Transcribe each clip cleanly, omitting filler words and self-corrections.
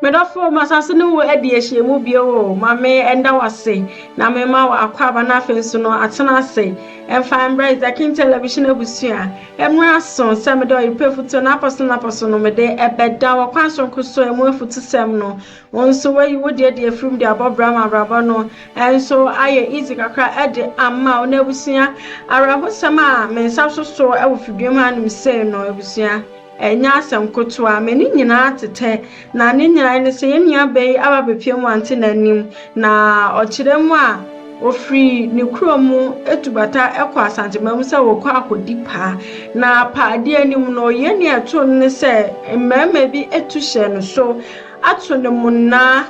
Medɔfo, masase ne wo adi ahyiamu bio o, ma me nda wo ase na me ma wo akwaaba na afei nso no atena ase mfa mbrɛ Is The King Television abusua mmra so sɛ mede ɔyerepɛ afutuo na apɔso na apɔso no mede ɛbɛda wɔ kwan soronko so emu afutusɛm no wo nso wayi wo deɛ de afirim de abɔ bra ma abrabɔ no nso ayɛ easy kakra de ama wo na abusua awerɛhosɛm a me nsa soso wɔ fidua mu hanom sei no abusua Ɛnyɛ asɛm kotoa, m'ani nyinaa tetɛ, na ne nyinaa ne sɛ yɛn nuabaa yi aba abɛpue mu ante n'anim, na ɔkyerɛ mu a, ɔfiri ne kuro mu tu bata kɔ Asanteman mu sɛ ɔrekɔ akɔdi paa. Na paadi anim no, yɛn nea ɛtoo no ne sɛ mmarima bi tu hyɛɛ no so ato no monnaa.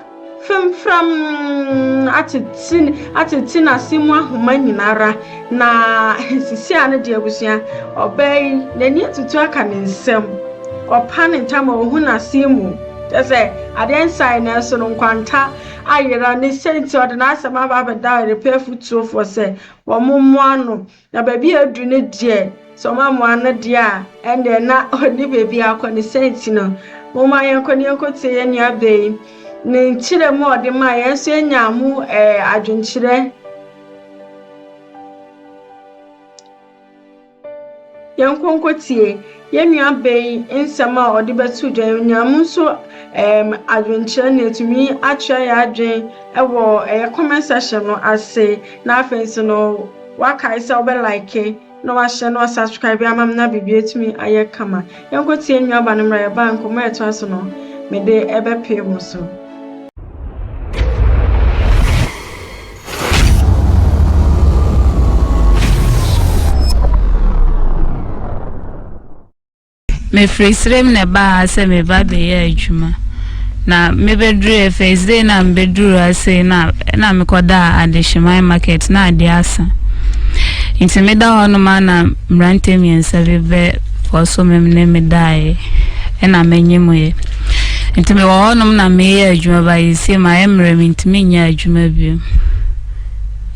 Femfram atete atete n'ase mu ahoma nyinara na sisi a no deɛ abusua ɔbaa yi n'ani atutu aka ne nsam ɔpa ne ntam a ɔhu n'ase mu kyɛ sɛ adeɛ nsae nanso no nkwanta ayera ne sɛ nti ɔde n'asɛm aba abɛda ɔyerepɛ afutuofoɔ sɛ wɔn mmoa no Na baabi a adu no deɛ, sɛ wɔammoa no deɛ a, ɛnneɛ na ɔnni baabi akɔ. Ne saa nti no, momma yɛnkɔ na yɛnkɔtie yɛn nuabaa yi ne nkyerɛmu a ɔde maa yɛn nso yɛnyaa mu eh, adwenkyerɛ. Yɛnkɔ nkɔtie yɛn nuabaa yi nsɛm a ɔde bɛto dwa. Yɛnyaa mu nso um, adwenkyerɛ na yɛtumi akyerɛ yɛn adwen wɔ ɛyɛ comment section no ase. Na afei nso no, Woakae sɛ wobɛ like na wahyɛ na wasubscribe ama me na biribi atumi ayɛ kama. Yɛnkɔ tie nnuaba no mmra yɛba a nkɔmmɔ a ɛtoa so no mede ɛbɛpee mo so. Mefiri serem na ɛbaa ha sɛ mereba abɛyɛ adwuma. Na mebɛduruiɛ first day na mebɛduru ha sei na na mekɔdaa Adehyeman market na adeɛ asa. Nti meda hɔ nom a na mmeranteɛ mmiɛnsa bi bɛ fɔ so me ne me daeɛ ɛna menyemuiɛ. Nti mewɔ hɔ nom na meyɛ adwuma ba yɛsie mayɛ mmerɛ mentumi nyɛ adwuma bio.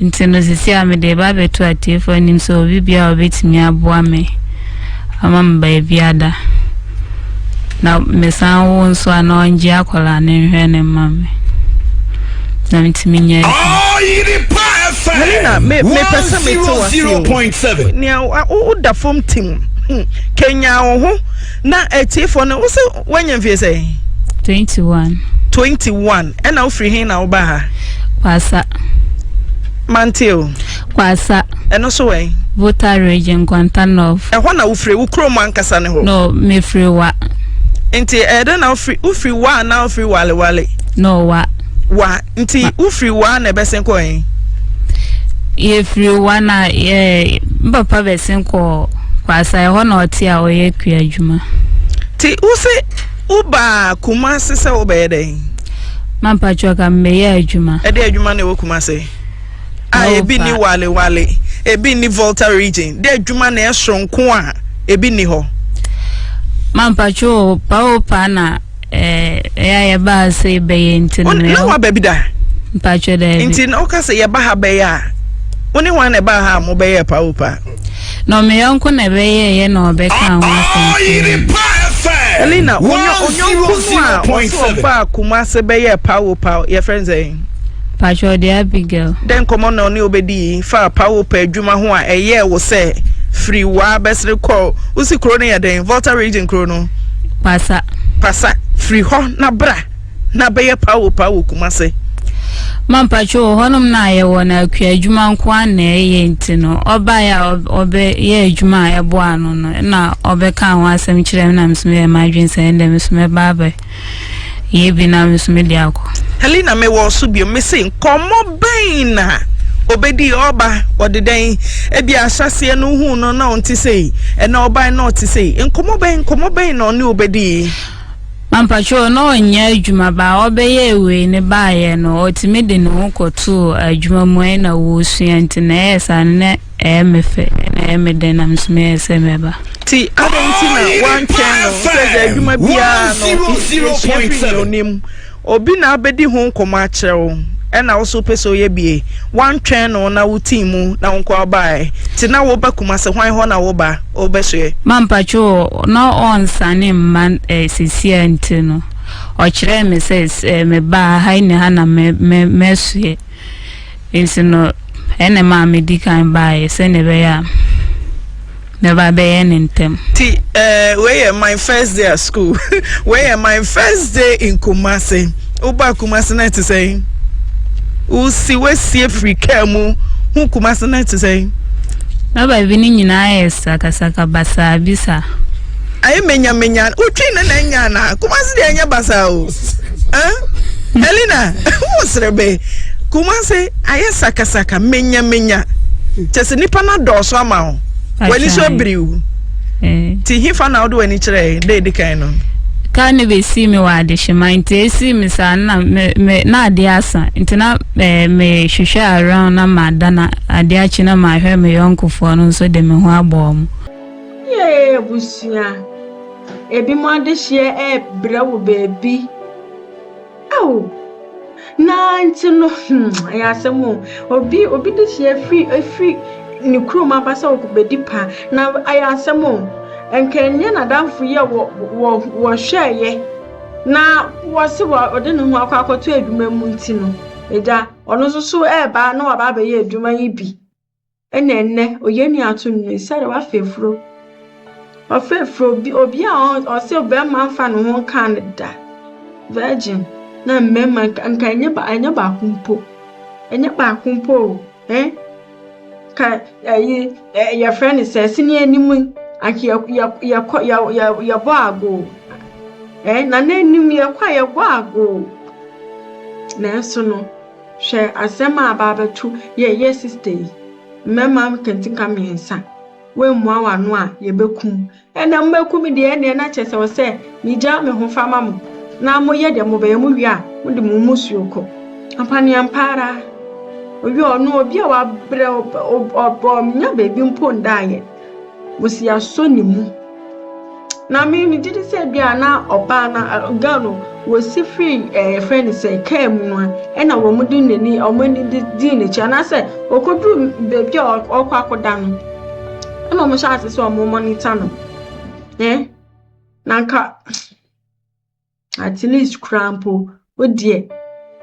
Nti no sisi a mede reba abɛto atiefo anim sɛ obi biara a obetumi aboa me ama me baabi ada na mesan wo nso a na ɔngye akwadaa no nhwɛ no mma me na metumi nyɛ adwuma. Helena, me mepɛ sɛ mete wase o. Nea woda fam tim. Hmm, kenya wo ho na atiefoɔ no wo sɛ woanya mfie sɛ? 21. 21. Ɛna wofiri he na woba ha? Kwasa. Mante o. Kwasa. Ɛno so wɛn? Volta Region, Nkwanta North. Ɛhɔ na wofiri, wo kurom ankasa ne hɔ? No, mefiri Wa. Nti ɛyɛ dɛn na wofiri, wofiri Wa anaa wofiri Wale Wale? No, Wa. Wa, nti wofiri Wa na ɛbɛsen kɔ he? Yɛfiri Wa na yɛ, me papa bɛsen kɔ Kwasa, ɛhɔ na ɔte a ɔyɛ kua adwuma. Nti wose Wobaa Kumasi sɛ wobɛyɛ dɛn? Mampakyɛw ka mebɛyɛ adwuma. Ɛde adwuma na ɛwɔ Kumasi? A ebi ni Wale Wale, ebi ni Volta region. De adwuma na ɛsoronko a ebi ni hɔ. Mampakyɛw paopa na ɛyɛ a yɛbaa sɛ bɛyɛ nti no. Na waba bi da? Mpakyɛw daabi. Nti na woka sɛ yɛba ha bɛyɛ a, wo ne hwan na ɛbaa ha a mobɛyɛɛ paopa? Na me yɔnko na ɛbɛyɛeɛ na ɔbɛkaa ho asɛm kyerɛɛ me. Elina, wo yɔnko no a ɔse ɔbaa Kumase bɛyɛɛ pawopaw, yɛfrɛ no sɛn? Patrɔ ɔde Abigail. Dɛn nkɔmmɔ na ɔne wo bɛdii faa pawopaw adwuma ho a ɛyɛɛ wo sɛ firi waa bɛsere kɔ, wosi kuro no yɛ dɛn? Volta region kuro no? Pasa. Pasa, firi hɔ na bra. na bɛyɛ pawo paa wɔ Kumase. Ma mpakyɛ wɔ hɔnom na yɛwɔ no akua adwuma nko ara na ɛyɛ nti no ɔbaeɛ a ɔbɛyɛ adwuma a ɛboa ano no na ɔbɛka ho asɛm kyerɛ me na me nso meyɛ m'adwene sɛ ɛndɛ me nso mɛba abɛ yɛ bi na me nso mede akɔ. Helena mewɔ so bio mese nkɔmmɔ bɛn na obedi ɔba ɔde dɛn ebi ahyɛseɛ no hu no na ɔnte sei ɛna ɔbae na ɔte sei nkɔmmɔ bɛn nkɔmmɔ bɛn na ɔne obedi. Mampakyɛw na ɔnnyɛ adwuma ba ɔbɛyɛɛ wei ne baayɛ no ɔtumi de ne ho kɔtoo adwuma mu ɛna wɔsua nti na ɛyɛ saa no na ɛyɛ me fɛ ɛna ɛyɛ me dɛ na me nso meyɛɛ sɛ mɛba. Ti adɛn nti na woantwɛn no sɛ sɛ adwuma biara no yɛsua firi nea onim obi na abɛdi ho nkɔmmɔ akyerɛ wo ɛna wo so wopɛ sɛ woyɛ bie woantwɛn no na wotii mu na wo nko ara wobaeɛ nti na woba Kumase hwan hɔ na woba? Wobɛsoɛ. Ma mpakyɛw na ɔnsane mma eh, sesia nti no. ɔkyerɛɛ me sɛ sɛ meba a ha ne ha na mɛ mɛ mɛsoɛ. Nti no ɛna ɛmaa medi kan baeɛ sɛdeɛ ɛbɛyɛ a mɛba abɛyɛ no ntɛm. Ti eh, wei yɛ my first day at school. Wei yɛ my first day in Kumasi. Woba Kumasi na ɛte sɛn? Wosi woasie firi kaa mu hu Kumasi na ɛte sɛn? Na baabi no nyinaa yɛ sakasaka basaa bi saa. Ayɛ menyamenya. Wotwi ne na anya anaa? Kumasi deɛ ɛnyɛ basaa o. Eh? Helena, wo serebe. Kumasi ayɛ sakasaka menyamenya. Kyɛ sɛ nipa no adɔɔso ama wo. W'ani so abiriw. Eh. Ti hefa na wode w'ani kyerɛe dɛ edi kan no? Kaa no bɛsii me wɔ adehyema nti ɛsii me saa na me me na adeɛ asa nti na eh, mehwehwɛ around na mada na adeɛ akyi na mahwɛ me yɔnkofoɔ no nso de me ho abɔ wɔn. Yee abusua, ebinom adehyeɛ ɛrebrɛ wo baabi. Ao! Na nti no, hmm, ɛyɛ asɛm o. Obi obi de hyia firi efiri ne kurom aba sɛ ɔkɔbɛdi pa. Na ɛyɛ asɛm o. Nka ɛnyɛ n'adamfo yi a wɔ wɔ wɔhwɛɛyɛ na wɔse wɔ ɔde ne ho akɔ akɔto adwuma mu nti no, agya, ɔno nso so ɛreba na waba abɛyɛ adwuma yi bi. Ɛna ɛnnɛ ohiani ato no yi sɛdeɛ wafa afuro. Wafa afuro obi obi a ɔse ɔbarima mfa ne ho nka no da. Virgin na mmarima nka nka ɛnyɛ ba ɛnyɛ baako mpo. Ɛnyɛ baako mpo o eh. Ka ɛyi ɛ yɛfrɛ no sɛ sini anim yi anka yɛ yɛ yɛkɔ yɛ yɛ yɛbɔ agoo. Eh na n'anim yɛkɔ a yɛbɔ agoo. Nanso no. Hwɛ asɛm a aba abɛto yɛ yɛ sister yi. Mmarima nkantinka mmiɛnsa. Woammua w'ano a, yɛbɛku wo. Ɛnna mobɛku me deɛ, ɛnneɛ na kyerɛ sɛ ɛwɔ sɛ megyaa me ho fa ma mo, na moyɛ deɛ mobɛyɛ. Mowie a, mode mo mmusuo kɔ. Ampaneampa ara, owie a, ɔno obi a wabrɛ, ɔnnya baabi mpo ndaeɛ. Wɔsi asɔ ne mu. Na me megye di sɛ bi a na ɔbaa no girl no wɔsi firi ɛɛ eh, yɛfrɛ no sɛ kaa mu no ɛna wɔn de n'ani wɔn ani de dii n'akyi anaasɛ ɔkɔduru baabi a ɔkɔ akɔda no ɛna wɔn hyɛ ase sɛ wɔn monitor no ɛɛ na nka. At least koraa mpo, wo deɛ,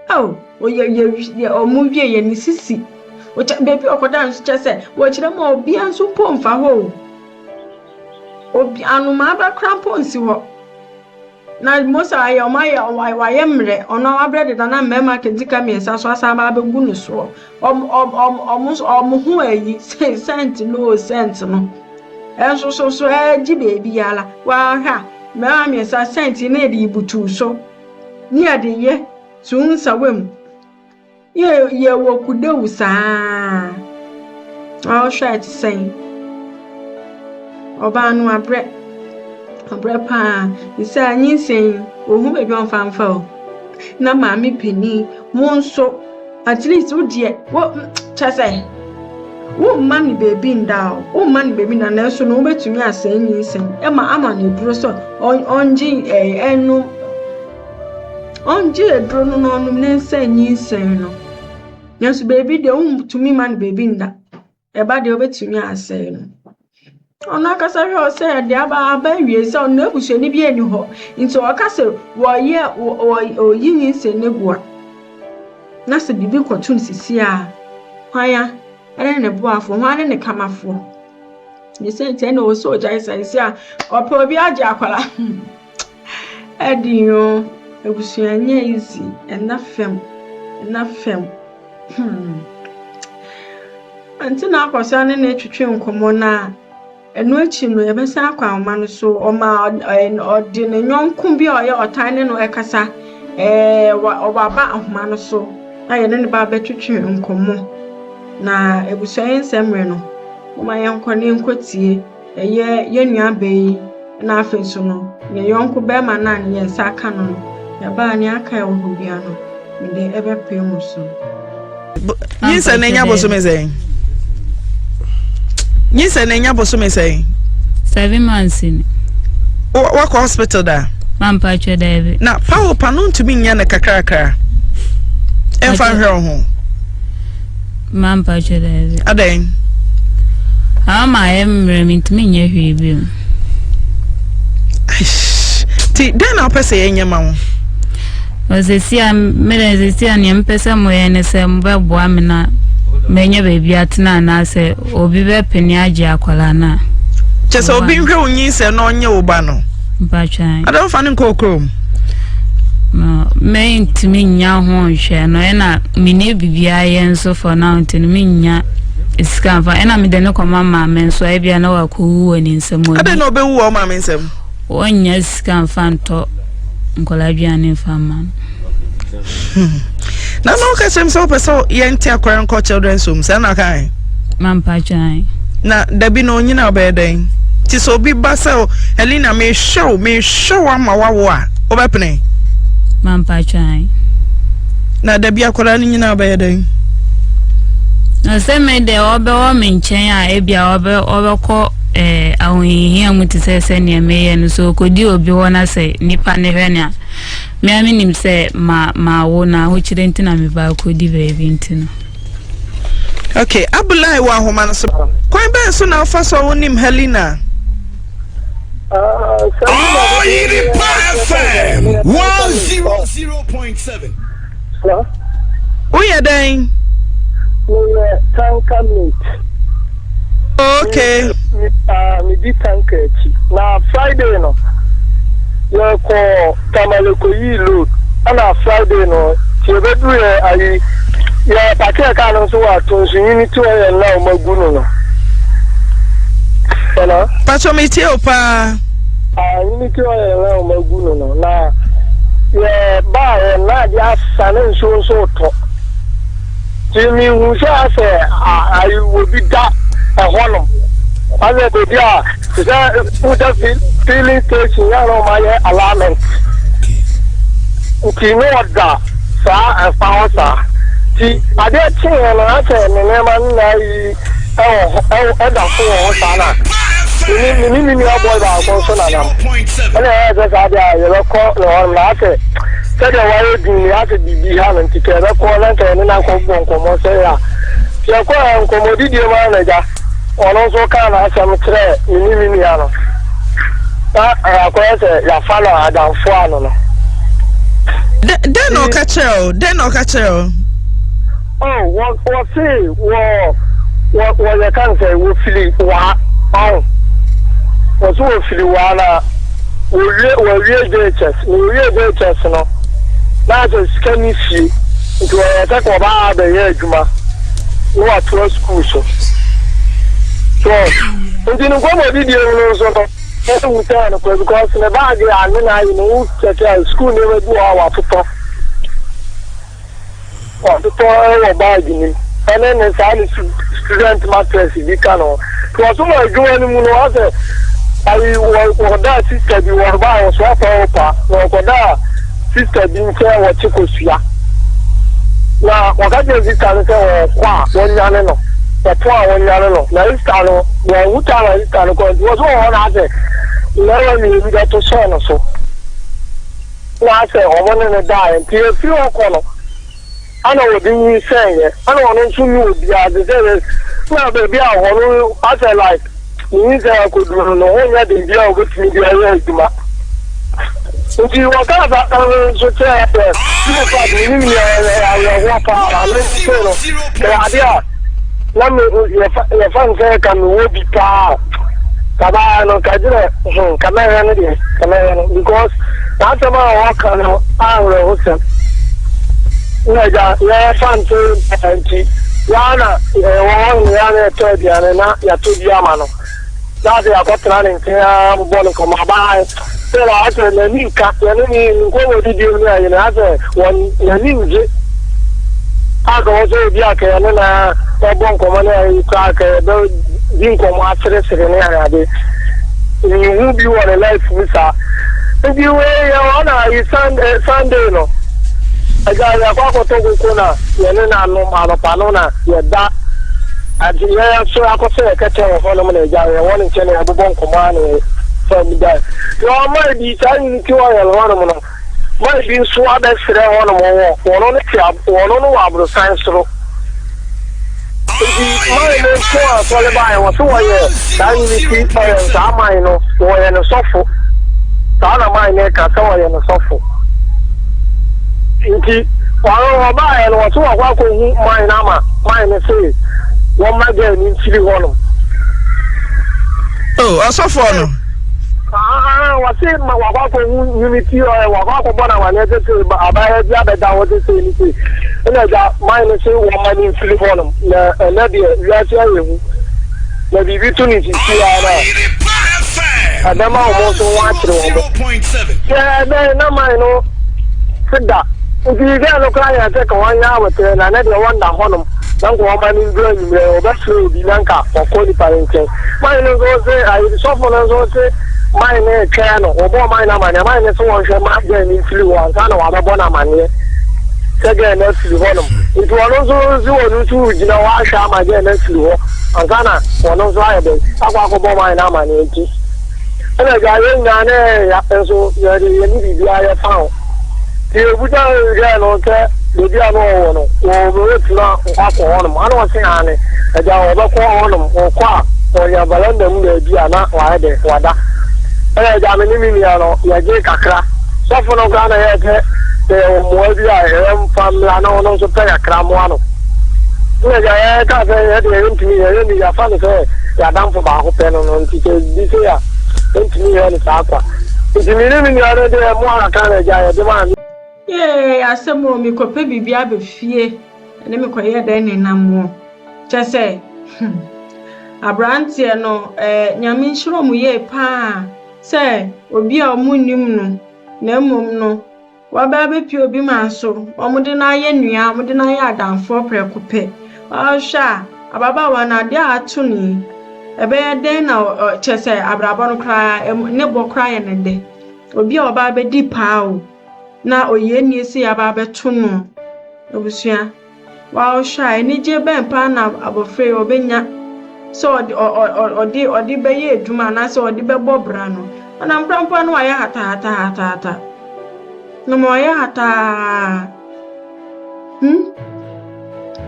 oh, wɔyɛ yɛ yɛ wɔn wie yɛ ne sisi. Wɔkyɛ baabi a ɔkɔda nso kyɛ sɛ wɔkyerɛ mu a obiara nso mpo mfa hɔ o. Obi anomaa ba koraa mpo nsi hɔ. Na Mose ayɛ wɔn ayɛ wɔayɛ mmerɛ, ɔno a wabrɛ deda na mmarima akantinka mmiɛnsa nso asan aba abɛgu ne soɔ. Wɔn wɔn wɔn wɔn nso wɔn ho ayi sɛnt no o sɛnt no. Ɛnso so so ɛregye baabi ara. Wahwɛ a. Mmarima mmiɛnsa sɛnt na yɛde butuw so ne yɛde yɛ tu nsawa mu. Yɛ yɛwɔ kudewu saa. Na wohwɛ a ɛte sɛn? Ɔbaa no abrɛ. Ɔbrɛ paa. Sɛ nyinsɛn yi, ohu baabi a ɔmfa mfa o. Na maame panin, wo nso At least wo deɛ wo kyɛ sɛ womma no baabi nda o womma no baabi nda nanso no wobɛtumi asɛe nyinsɛn ɛma ama no aduro sɛ ɔngye ɛɛ ɛnom ɔngye aduro no na ɔnom ne nsɛe nyinsɛn no nanso baabi deɛ wontumi ma no baabi nda. Ɛba deɛ wobɛtumi asɛe no. Ɔno ankasa hwɛ ɔsɛ ɛde aba aba awie sɛ ɔno abusuani bi ani hɔ. Nti ɔka sɛ wɔyɛ wɔyi nyinsɛn no gu a, na sɛ biribi kɔto no sisi a, hwan a ɛne ne boafoɔ, hwan ne ne kamafoɔ? Ne sɛ nti ɛna ɔwɔ sɛ ɔgyae sɛ nsi a ɔpɛ obi agye akwara. Ɛden o, abusua nyɛ easy, ɛna fam, ɛna fam. Hmm. Ante na akɔsa ne no twetwe nkɔmmɔ no a, ɛno akyi no yɛbɛsan akɔ ahoma no so. Ɔma ɔde ne yɔnko bi a ɔyɛ ɔtan ne no ɛkasa. Ɛɛ waba ahoma no so na yɛne no ba bɛtwetwe nkɔmmɔ. Na abusua yi nsɛm mmerɛ no, momma yɛnkɔ ne yɛnkɔtie. Ɛyɛ yɛn nuabaa yi na afei nso no, ne yɔnko barima no a yɛn nsa aka no no, yɛbaa nea aka ɛwɔ hɔ biara no, mede ɛbɛpue mo so. Nyinsɛn na enya bosome sɛn? Nyinsɛn na enya bosome sɛn? 7 months ni. Wakɔ hospital da? Mampa atwa daabi. Na pawo pa no ntumi nyɛ no kakrakra. Ɛmfa nhwɛ wo ho. Mampa atwa daabi. Adɛn? Ama ma ayɛ mmerɛ mentumi nyɛ hwee bio. Ti dɛn na wopɛ sɛ yɛnyɛ ma wo? Seesei a me deɛ seesei a nea mepɛ sɛ moyɛ ne sɛ mobɛboa me na manya baabi atena anaasɛ obi bɛpene agye akwadaa no a. Kyɛ sɛ obi nhwɛ wo nyinsɛn na ɔnyɛ wo ba no. Mpatwan. Ada wofa no nkɔ kurom. No, mentumi nnya ho nhwɛ no ɛna menni biribiara yɛ nso for now nti no mennya sika mfa ɛna mede no kɔma maame nso a ebia na wakɔwu wɔ ne nsam. Adɛn na ɔbɛwu wɔ maame nsam? Wɔnnya sika mfa ntɔ nkwadaa aduane mfa mma no. Hmm. Na na woka kyerɛ m sɛ wopɛ sɛ yɛnte akwadaa nkɔ children's home saa na kae? Mampa kyan. Na dabi na onyina ɔbɛyɛ dɛn? Nti sɛ obi ba sɛ Helena mehwɛ wo mehwɛ wo ama wawo a wobɛpene? Mampa kyan. Na dabi akwadaa no nyina ɔbɛyɛ dɛn? Na sɛ me deɛ ɔbɛwɔ me nkyɛn a ebia ɔbɛ ɔbɛkɔ eh, ahohiahia mu te sɛ sɛdeɛ meyɛ no sɛ ɔkɔdi obi hɔ na sɛ nipa no hwɛ no a me ara menim sɛ ma mawo na ahokyerɛ nti na meba akɔdi baabi nti no. Okay, Abulai wɔ ahoma no so. Kwan bɛn so na wofa so a wonim Helena? Oyiripa FM 100.7. Hello? Woyɛ dɛn? Meyɛ tanker mate. Okay. Medi tanker akyi. Na Friday no, yɛkɔ Tamale kɔyii load. Ɛna Friday no, nti yɛbɛduru yɛ ayi, yɛ pakeɛ kaa no nso wɔ ato nso Unity Oil na wɔn agu no no. Hello? Pastor, metie o paa. Ah, Unity Oil na wɔn agu no no. Na yɛ baa yɛ na ade asa na nsuo nso retɔ. Nti mehu sɛ asɛ ayi obi da ɛhɔnom. Asɛ baabi a te sɛ woda filling station yɛ na wɔn ayɛ alignment. Nti ne ɔda saa ɛfa hɔ saa. Nti adeɛ kyeeɛ no asɛ ne nneɛma no na ayi ɛwɔ hɔ ɛda so wɔ hɔ saa na mene mene me nua boy baako nso nanam. Ɛna ɛyɛ sɛ saa deɛ a yɛbɛkɔ ne hɔnom na asɛ sɛdeɛ wayɛ din no asɛ biribi ha no nti kɛ yɛbɛkɔ na nka yɛne no akɔbɔ nkɔmmɔ sɛ a nti yɛkɔɛ nkɔmmɔdidie mu ara na agya ɔno nso kaa n'asɛm kyerɛɛ me ne me nua no na akɔyɛ sɛ yɛafa no adamfo ano no. Dɛn na ɔka kyerɛ o? Dɛn na ɔka kyerɛ o? Oh, wɔ wɔse wɔ wɔ wɔyɛ ka no sɛ wɔfili waa ɔn wɔse wɔfili waa na wɔwie wɔwie JHS na wɔwie JHS no na asɛ sika ni fie nti wɔyɛ sɛ ka ɔbaa abɛyɛ adwuma na watoa sukuu so so nti ne nkɔmmɔdidie mu no nso no ɛhu sɛ nokorɛ because ne baage a ne na ayi no wo kyɛkɛ a sukuu nneɛma bi wɔ hɔ a watotɔ. Ɔtotɔ wɔ baage no mu ɛne ne saa ne student mattress bi ka no ho. Nti ɔso wɔ adwuma no mu no asɛ ayi wɔkɔdaa sister bi wɔba a ɔsoa pɔɔpa na ɔkɔdaa sister bi nkyɛn wɔkye kosua na wɔka kyerɛ sister no sɛ ɔkɔ a wɔnyane no wɔpo a wɔnyane no na sister no wɔahu ta na sister no kɔ nti wɔso wɔ hɔ na asɛ mmarima mmienu bɛto hyɛɛ no so. Na sɛ wɔn ne no daeɛ. Nti ɛfiri hɔ kɔ no, ɛna wɔde nyinsɛneeɛ. Ɛna ɔno nso nni obiara te sɛ yɛ na baabi a ɔno asɛ like ne nyinsɛn akɔduru no, ne ho nyɛ den biara a ɔbɛtumi de ayɛ adwuma. Nti wɔkaa saa asɛm no nso kyerɛɛ sɛ in fact menim nea ɛyɛ awerɛhoɔ paa na me nso no ɛyɛ adeɛ a na me yɛfa yɛfa no sɛ ka mewɔ bi paa kabaa no ka gyina hmm ka mɛhwɛ no deɛ ka mɛhwɛ no because n'asɛm a ɔka no awerɛhosɛm na agya yɛfa nto nti yaa na ɛwɔ hɔ no yaa na yɛtɔ aduane na yɛatɔ bi ama no. Na afei akɔtena ne nkyɛn ara bobɔ no nkɔmmɔ. Abaa sɛ na asɛ n'ani nka yɛne ne nkɔmmɔdidie mu ne ayi no asɛ wɔn n'ani ngye a ka wɔ sɛ obi a ka yɛne na ɛbɔ nkɔmmɔ ne ayi koraa ka yɛbɛdi nkɔmmɔ aseresere ne ade nhu bi wɔ ne life mu saa nti wei yɛ hɔ na ayi Sunday Sunday no agya yɛkɔ akɔtɔ koko na yɛne na anom anɔpa no na yɛda Enti yɛn nso yɛakɔsɛ yɛn kɛtɛ wɔ hɔnom na agya yɛn wɔ ne nkyɛn na yɛbobɔ nkɔmmɔ ara na yɛfa mu dae. Na ɔmaa bi saa Unity Oil hɔnom no, maa bi nso abɛsrɛ hɔnom wɔ wɔn no te wɔn no wɔ aborosan soro. Enti man no nso a asɔre baeɛ wɔ so wɔyɛ saa Unity Oil saa man no wɔyɛ no sɔfo. Saa na man no ka sɛ wɔyɛ no sɔfo. Nti ɔno ɔbaeɛ no ɔse wakɔ akɔhu man no ama man no se wɔmma girl no mfiri hɔ nom. Oh, ɔsɔfoɔ no. Ah, wɔse ma wakɔ akɔhu unity ɔyɛ wakɔ akɔbɔ no amaneɛ sɛ sɛ abaayewa bi abɛda hɔ sɛ sei ne sei. Ɛna agya man no se wɔmma no mfiri hɔ nom na ɛnɛ deɛ wiase ayɛ hu na biribi to ne sisi ara no a ɛbɛma wɔn nso ho akyere wɔn. Sɛ ɛbɛn na man no se da nti gɛɛ no koraa yɛ sɛ ka wɔnyɛ aboterɛ na ne deɛ wɔnda hɔnom na nka wɔma no nduru anwummerɛ wɔbɛfrɛ obi na nka wɔkɔ nipa no nkyɛn. Man no nso se ayi sɔfo no nso se man no retwɛn no wɔbɔɔ man no amaneɛ man no se wɔnhwɛ ma gɛɛ no mfiri hɔ ansa na wɔabɛbɔ no amaneɛ sɛ gɛɛ no afiri hɔnom nti ɔno nso se ɔno nso gyina hɔ ahwɛ ama gɛɛ no afiri hɔ ansa na ɔno nso ayɛ dɛn akɔ akɔbɔ man no amaneɛ nti ɛna agya yɛn nyinaa ne ya nso yɛde yɛne biribiara yɛfa ho nti yɛbusa gɛɛ no sɛ baabi a na ɔwɔ no wɔbɛtumi akɔ hɔnom ana ɔse aane agya wɔbɛkɔ hɔnom ɔkɔ a ɔnya valanda mu baabi a na wayɛ dɛ wada ɛna agya me ne me nua no yɛgye kakra sɔfo no koraa na yɛɛ sɛ sɛ yɛwɔ mmoa bi a yɛmfa mmra na ɔno nso pɛ kakra mmoa no ɛna agya yɛka sɛ yɛde yɛntumi yɛyɛ ne yɛafa no sɛ yɛadamfo baako pɛ no no nti sɛ bi sɛ a yɛntumi yɛ no saa kwa nti me ne me nua no deɛ mmoa kakra na agya yɛde maa no. Yee asɛm o mekɔpɛ biribi aba fie ɛne mekɔyɛ dɛn ne nam wɔ kyɛ sɛ hmm aberanteɛ no eh, nyame nhyira ɔmo yie paa sɛ obi a ɔmo nnim no na mmom no Wɔaba abɛpue obi man so, wɔde no ayɛ nua, wɔde no ayɛ adamfoɔ prɛko pɛ. Ɔhwɛ a, ababaawa no adeɛ a ato no yi, ɛbɛyɛ dɛn na kyerɛ sɛ abrabɔ no koraa, ne bɔ koraa yɛ no dɛ. Obi a ɔba abɛdi paa o, na ohiani sei aba abɛto no. Abusua. Wohwɛ a, anigye bɛn paa na abofra yi ɔbɛnya sɛ ɔde ɔ ɔ ɔde ɔde bɛyɛ adwuma anaasɛ ɔde bɛbɔ bra no? Ɔnam koraa mpo a na wayɛ hatahatahatahata. Na ma wayɛ hataa. Hmm?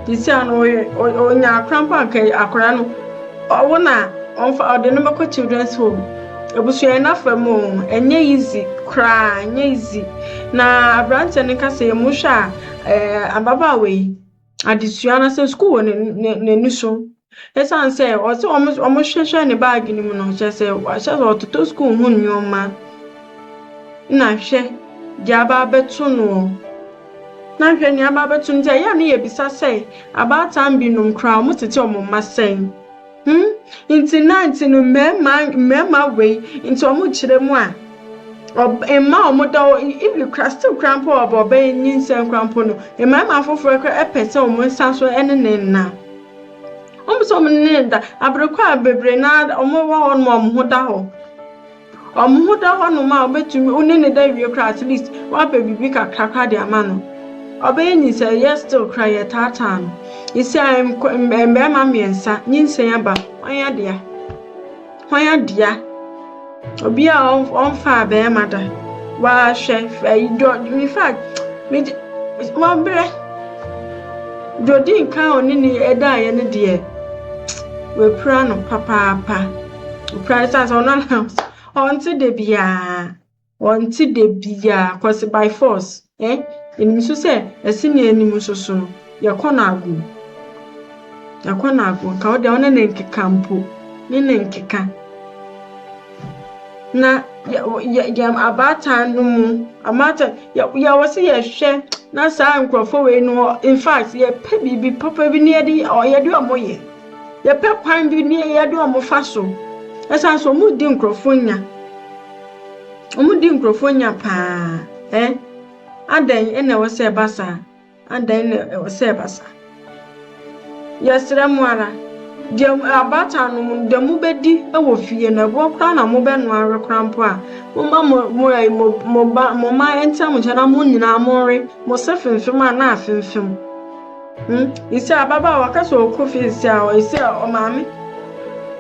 Sisi a no ɔyɛ ɔnya akora mpo anka akora no ɔwo na ɔmfa ɔde no bɛkɔ children's home. Abusua yi n'afa mu o, ɛnyɛ easy koraa, ɛnyɛ easy. Na aberanteɛ no ka sɛ emu hwɛ a Ɛɛ ababaawa yi, adesua anaasɛ sukuu wɔ n'ani so. Esiane sɛ ɔsɛ wɔhwehwɛ ne baage no mu no, kyerɛ sɛ wahyɛ sɛ ɔtotɔ sukuu ho nneɛma na hwɛ deɛ aba abɛto noɔ. Na hwɛ nea aba abɛto no nti ɛyɛ a na yɛbisa sɛ abaatan binom koraa wɔtete wɔn mma sɛn? Hmm, nti na nti no mmarima mmarima wei nti wɔn kyerɛ mu a ɔb mma wɔn da hɔ even kora still kora mpo ɔbɔ ɔbɛyɛ nyinsɛn kora mpo no mmarima afoforɔ kora ɛpɛ sɛ wɔn nsa so ɛne ne nna wɔn sɛ wɔn ne ne da aberekɔ a bebree na wɔn wɔ hɔ nom wɔn ho da hɔ. Wɔn ho da hɔnom a wobɛtumi wo ne no da wie koraa at least woapɛ biribi kakra koraa de ama no. Ɔbɛyɛ nyinsɛn yɛ still koraa yɛtaataa no. Nsia mmarima mmiɛnsa nyinsɛn aba hwan adea? Hwan adea? Obi a ɔmfaa bɛrima da. Wahwɛ ayi dɔ in fact megye wabrɛ. Deɛ ɔdi nkan a ɔne ne ɛdaeɛ no deɛ wapira no papaapa. Okura ɛsiane sɛ ɔno na ɔnte da biara, ɔnte da biara cause by force eh yɛnim nso sɛ ɛse nea anim nso so no yɛkɔ no ago, yɛkɔ no ago nka wo deɛ wo ne no nkeka mpo, ne no nkeka. Na yɛ yɛ yɛ abaatan no mu abaatan yɛ yɛwɔ sɛ yɛhwɛ na saa nkurɔfoɔ wei no in fact yɛpɛ biribi papa bi na yɛde yɛde wɔn yɛ. Yɛpɛ kwan bi ne yɛde wɔn fa so. Ɛsan so wɔn di nkurɔfoɔ nya. Wɔn di nkurɔfoɔ nya paa. Eh? Adɛn na ɛwɔ sɛ ɛba saa? Adɛn na ɛwɔ sɛ ɛba saa? Yɛsrɛ mo ara, deɛ abaatan no mu deɛ mobɛdi wɔ fie no, ɛboɔ koraa na mobɛnoa awe koraa mpo a, momma mo mo mo mo ba mo mma ntena mo nkyɛn na mo nyinaa monwe. Mo se femfem a na afemfem. Hmm, isi ababaawa ka sɛ ɔkɔ fie sisi a ɔsi a ɔmaame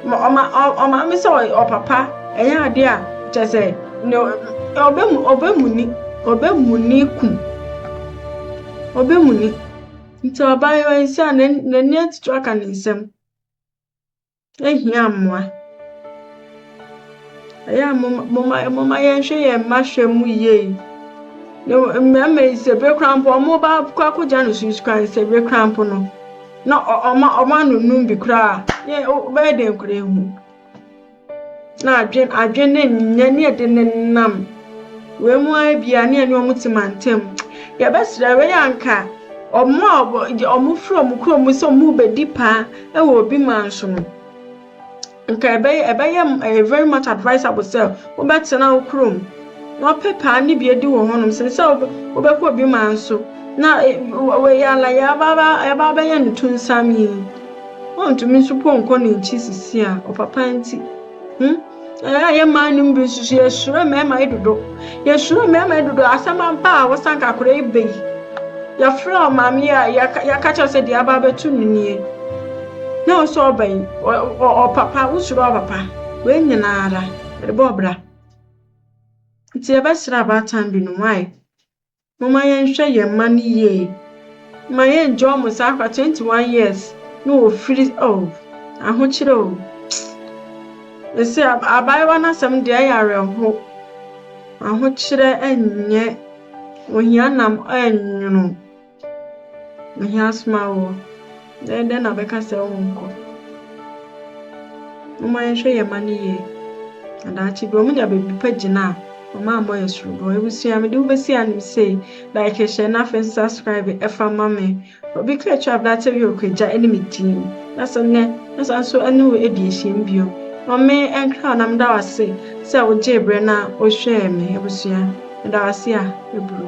ɔma ɔmaame sɛ ɔpapa ɛyɛ adeɛ a kyɛ sɛ ne ɔbɛmu ɔbɛmuni ɔbɛmuni kum ɔbɛmuni nti abaayewa yi sɛ n'ani atutu aka ne nsam. Ehia mmoa. Ɛyɛ a momma momma momma yɛnhwɛ yɛn mma hwɛ mu yie. Na mmarima yi sɛ bere koraa mpo wɔn ba kɔ akɔgya no so koraa sɛ bere koraa mpo no na ɔma ɔma no num bi koraa yɛ bɛyɛ dɛn koraa ehu. Na adwen adwen ne nyɛ ne yɛde ne nam wei mu ara bia ne yɛne wɔn te mantam. Yɛbɛsrɛ wei anka wɔn a wɔn firi wɔn kurom sɛ wɔn rebɛdi paa wɔ obi man so no. Nka ɛbɛyɛ ɛbɛyɛ ɛyɛ very much advisable sɛ wobɛtena wo kurom na wapɛ paa ne bi adi wɔ hɔnom sen sɛ wobɛkɔ obi man so na wei ala yɛaba yɛaba abɛyɛ no tunsam yi. Wontumi nso po nkɔ ne nkyi sisi a ɔpapa nti. Ɛyɛ a yɛ mmaa no mu bi nso so yɛsuro mmarima yi dodo. Yɛsuro mmarima yi dodo. Asɛm aba a wɔsan ka akwadaa yi bɛ yi. Yɛfrɛ ɔmaame yi a yɛaka yɛaka kyerɛ sɛ deɛ aba abɛto no nie. Na ɔsɛ ɔba yi ɔpapa wosuro ɔpapa. Wei nyinaa ara yɛde bɔ ɔbra. Nti yɛbɛsrɛ abaatan binom why? Momma yɛnhwɛ yɛn mma no yie. Mma yɛngya wɔn saa akora 21 years na wɔfiri oh ahokyerɛ o. Mese abaayewa no asɛm deɛ ɛyɛ awerɛho. Ahokyerɛ nyɛ ohia nam ɛnwono. Ohia soma woɔ. Dɛn dɛn na bɛka sɛ wonkɔ. Momma yɛnhwɛ yɛn mma no yie. Na daakye bi wɔnya baabi pa gyina a, wɔn ammɔ yɛn soronko. Abusua, mede wo bɛsi anim sei. Like, hyɛ na afei nso subscribe ɛfa ma me. Obi ka atwa abrate wi okagya ne me din. Na sɛ nnɛ, na san nso ɛne wo adi ahyiam bio. Ma me nkra wo na meda wo ase sɛ wogyee berɛ na wohwɛɛ me. Abusua, meda wo ase a, ɛburu.